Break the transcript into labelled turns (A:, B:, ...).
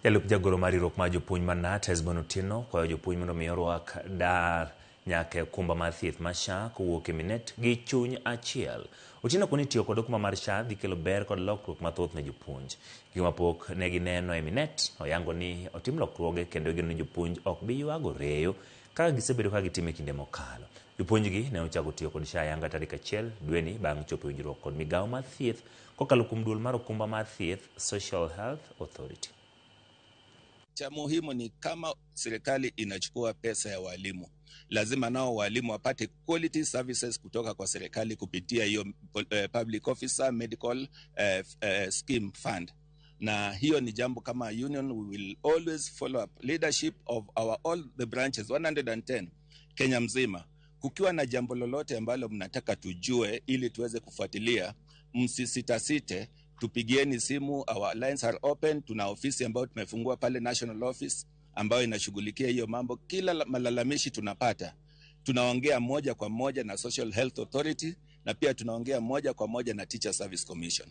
A: Jalup jagoro mar riwruok mar jopuonj mar KNUT, Hesbon Otieno, kwayo jopuonj mondo mi orwak dar nyaka e okumba mar thieth mar SHA kowuok e Minet gi chuny achiel. Otieno koni tiyo kod okumba mar SHA dhi kelo ber kod lokruok mathoth ne jopuonj. Gigo mapok ne gineno e Minet, oyango ni otim lokruoge kendo igeno ni jopuonj ok bi ywago reyo kaka gisebedo ka gitimo e kinde mokalo. Jopuonjgi ne ochako tiyo kod SHA ayanga tarik 1 dweni bang' chopo e winjruok kod migawo mar thieth kokalo kuom duol mar okumba mar thieth Social Health Authority.
B: Cha muhimu ni kama serikali inachukua pesa ya walimu, lazima nao walimu wapate quality services kutoka kwa serikali kupitia hiyo Public Officer Medical Scheme Fund. Na hiyo ni jambo kama union we will always follow up leadership of our all the branches 110 Kenya mzima. Kukiwa na jambo lolote ambalo mnataka tujue ili tuweze kufuatilia, msisitasite, tupigieni simu. Our lines are open. Tuna ofisi ambayo tumefungua pale National Office ambayo inashughulikia hiyo mambo. Kila malalamishi tunapata, tunaongea moja kwa moja na Social Health Authority na pia tunaongea moja kwa moja na Teacher Service Commission.